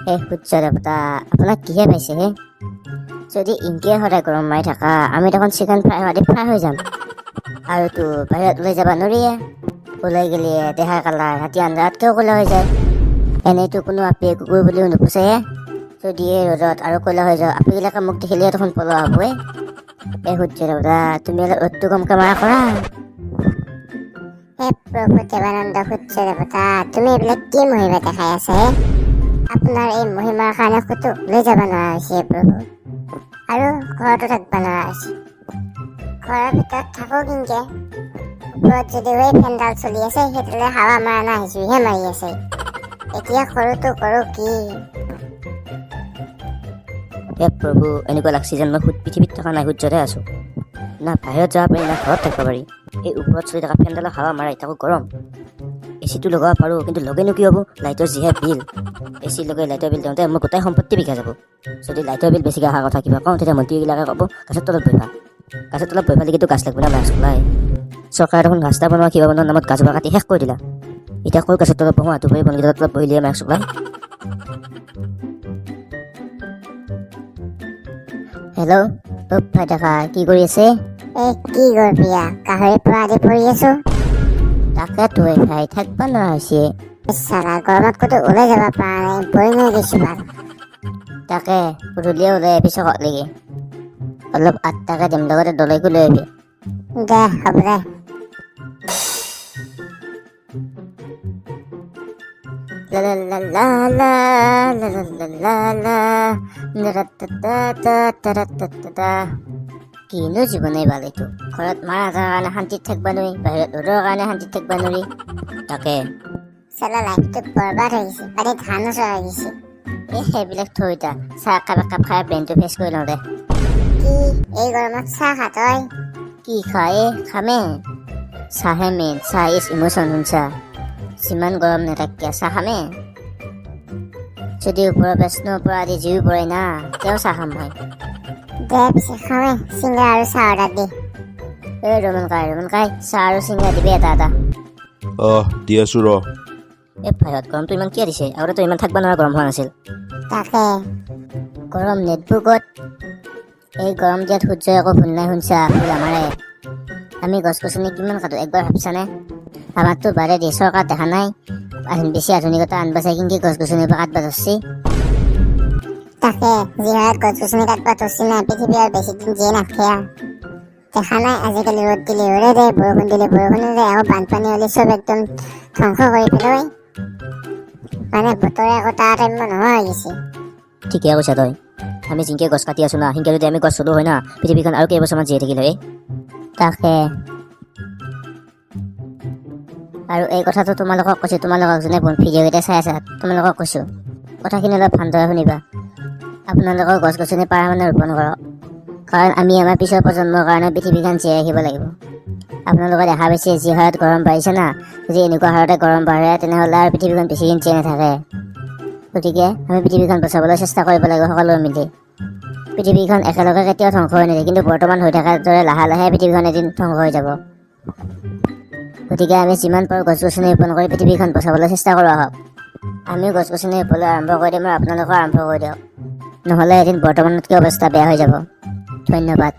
হে সূৰ্য দেৱতা, আপোনাক কিহে পাইছে হে? যদি ইনকে সদায় গৰম মাৰি থাকা, আমি দেখোন চিকেন ফ্ৰাই হোৱা দি ফ্ৰাই হৈ যাম। আৰুতো বাহিৰত ওলাই যাব নোৱাৰিয়ে, ওলাই গ'লে দেহাৰ কালাৰ ৰাতি আন্ধাৰতকৈও ক'লা হৈ যায়। এনেইতো কোনো আপিয়ে কুকুৰ বুলিও নুপুচেহে, যদি এই ৰ'দত আৰু ক'লা হৈ যাওঁ, আপিবিলাকে মোক দেখিলে দেখোন পলোৱা হ'বই। এই সূৰ্য দেৱতা, তুমি অলপ ৰ'দটো কমকৈ মাৰা কৰা। হে প্ৰভু দেৱানন্দ সূৰ্য দেৱতা, তুমি এইবিলাক কি মহিমা দেখাই আছে হে? আপোনাৰ এই মহিমাৰ কাৰণে ক'তো ওলাই যাব নোৱাৰা হৈছে প্ৰভু, আৰু ঘৰতো থাকিব নোৱাৰা হৈছে। ঘৰৰ ভিতৰত থাকো কিনকে, ওপৰত যদিও এই ফেনডাল চলি আছে, সেইডালে হাৱা মাৰা নাই, জুইহে মাৰি আছে। এতিয়া কৰোতো কৰোঁ কি? হে প্ৰভু, এনেকুৱা লাগছে যেন মই পৃথিৱীত থকা নাই, সূৰ্যতে আছোঁ। না বাহিৰত যাব পাৰি, না ঘৰত থাকিব পাৰি। এই ওপৰত চলি থকা ফেনডালৰ হাৱা মাৰাই, তাকো গৰম। এ চিটো লগাব পাৰোঁ, কিন্তু লগেনো কি হ'ব? লাইটৰ যিহে বিল, এ চি লগাই লাইটৰ বিল দিওঁতে মোৰ গোটেই সম্পত্তি বিকা যাব। যদি লাইটৰ বিল বেছিকৈ অহাৰ কথা কিবা কওঁ, তেতিয়া মন্ত্ৰীবিলাকে ক'ব গাছৰ তলত বহিবা। গাছৰ তলত বহিবা কিন্তু গাছ লাগিব না মাস্ক ওলাই। চৰকাৰে দেখোন ৰাস্তা বনোৱা কিবা বনোৱাৰ নামত গাছজোপা কাটি শেষ কৰি দিলা। এতিয়া কৈ গাছৰ তলত বহোঁ, আঁঠু বনকেইটাৰ তলত বহিলেহে মাস্ক ওলায়। হেল্ল' ভাই দেখা, কি কৰি আছে? এই কি কৰিবি, গাহৰি পৰা আদি পৰি আছো। তাকেতো ভাই, থাকিব নোৱাৰা হৈছে। চালা, গৰমত ক'তো ওলাই যাব পৰা নাই, বৰিং হৈ গৈছো ভাল। তাকে গধূলিয়ে ওলাই আহিবি চকত লাগি, অলপ আঠটাকে দিম, লগতে দলৈকো লৈ আহিবি। দে, হ'ব দে। লা লা লা লা লা লা লা লা লা লা লা তা তা তা তা তা তা। কিনো জীৱনেই ভাল এইটো, ঘৰত মাৰ আজাৰ কাৰণে শান্তিত থাকিব নোৱাৰি, বাহিৰত ৰ'দৰ কাৰণে শান্তিত থাকিব নোৱাৰি। তাকে চালা, লাইফটো বৰবাদ হৈ গৈছে, পানীত ধানো চৰাই গৈছে। এই সেইবিলাক থৈ দা, চাহ একাপ একাপ খাই ব্ৰেইনটো ফ্ৰেছ কৰি লওঁ দে। কি, এই গৰমত চাহ খা তই? কি খা, এই খামে, চাহে মেইন, চাহ is emotion. শুনছা, যিমান গৰম নাথাক কিয় চাহ খামে। যদি ওপৰৰ প্ৰশ্নৰ পৰা আদি জুই পৰে না, তেওঁ চাহ খাম মই। দে পিছে, খাওঁৱে, চিংৰা আৰু চাহ অৰ্ডাৰ দি। এই ৰমন কাই, ৰমন কাই, চাহ আৰু চিংৰা দিবি এটা এটা। অহ, দি আছো ৰ। এই ভাইত, গৰমটো ইমান কিয় দিছে? আগতেতো ইমান থাকিব নোৱাৰা গৰম হোৱা নাছিল। তাকে। গৰম নেটবুকত এই গৰম দিয়াত সূৰ্যই একো ভুল নাই। শুনছা, ভুল আমাৰে। আমি গছ গছনি কিমান কাটো, একবাৰ ভাবছানে? আমাৰতো বাদে দিয়ে, চৰকাৰ দেখা নাই, বেছি আধুনিকতা আনবা চাই কিনকে গছ গছনিৰ পৰা কাটবা ধৰছি। তাকে, যি হাৰত গছ গছনি কাটবা ধৰছি না, পৃথিৱী আৰু বেছি দিন জীয়াই নাথাকে আৰু। দেখা নাই, আজিকালি ৰ'দ দিলে ৰ'দে দিয়ে, বৰষুণ দিলে বৰষুণে দিয়ে, আকৌ বানপানী হ'লে চব একদম ধ্বংস কৰি পেলাই। মানে বতৰে আকৌ তাৰতম্য নোহোৱা হৈ গৈছে। ঠিকে কৈছা তই। আমি জিংকে গছ কাটি আছো না, সিনকে যদি আমি গছ ৰুলো হয় না, পৃথিৱীখন আৰু কেইবছৰমান জীয়াই থাকিল হয়। তাকে, আৰু এই কথাটো তোমালোকক কৈছোঁ, তোমালোকক যোনে ভিডিঅ'কেইটা চাই আছা, তোমালোকক কৈছোঁ, কথাখিনি অলপ ভালদৰে শুনিবা। আপোনালোকৰ গছ গছনি পাৰা মানে ৰোপণ কৰক, কাৰণ আমি আমাৰ পিছৰ প্ৰজন্মৰ কাৰণে পৃথিৱীখন জীয়াই ৰাখিব লাগিব। আপোনালোকে দেখা পাইছে যি হাৰত গৰম বাঢ়িছে না, যদি এনেকুৱা হাৰতে গৰম বাঢ়ে, তেনেহ'লে আৰু পৃথিৱীখন বেছিদিন জীয়াই নাথাকে। গতিকে আমি পৃথিৱীখন বচাবলৈ চেষ্টা কৰিব লাগিব সকলোৱে মিলি। পৃথিৱীখন একেলগে কেতিয়াও ধ্বংস হৈ নাযায়, কিন্তু বৰ্তমান হৈ থকাৰ দৰে লাহে লাহে পৃথিৱীখন এদিন ধ্বংস হৈ যাব। গতিকে আমি যিমান পাৰোঁ গছ গছনি ৰোপণ কৰি পৃথিৱীখন বচাবলৈ চেষ্টা কৰোঁ আহক। আমিও গছ গছনি ৰোপলৈ আৰম্ভ কৰি দিম আৰু আপোনালোকেও আৰম্ভ কৰি দিয়ক, নহ'লে এদিন বৰ্তমানতকৈ অৱস্থা বেয়া হৈ যাব। ধন্যবাদ।